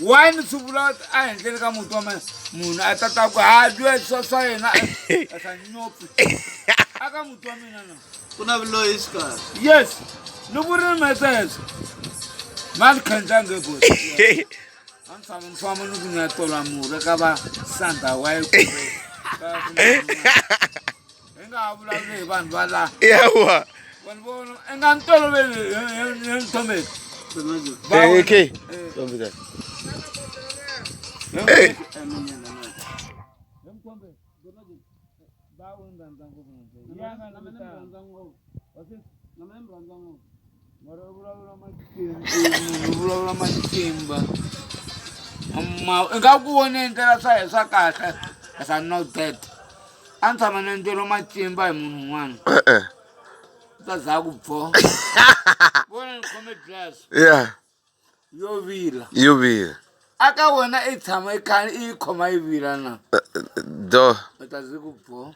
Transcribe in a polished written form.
Why ni swi vula ehenhleni ka muti wa mina munhu a tata ku ha dye swa swa yena a sa nyopi aka muti wa mina na ku na vuloyi xikarhi. Yes, ni vurile message ma ni khendzange bosi a ni tshama ni famba ni ku ni ya tola murhi ka va sanda wa yi hi nga ha vulavuli hi vanhu va laha. Yawa. Vanhu vona i nga ni toloveli hi Mthombeni. Hey, okay. Ntombeni. Hey. Vulavula matimba ma i nga ku vone ndlela swa yena swa kahle as I know that a ni tshama ni endleriwa matimba hi munhu un'wana. E-e. U ta za ku bvo vona ni khome glass yo vila. Yo vila. A ka wena i tshama i kha i yi khoma yi vila na? Do. U ta ze ku bvo.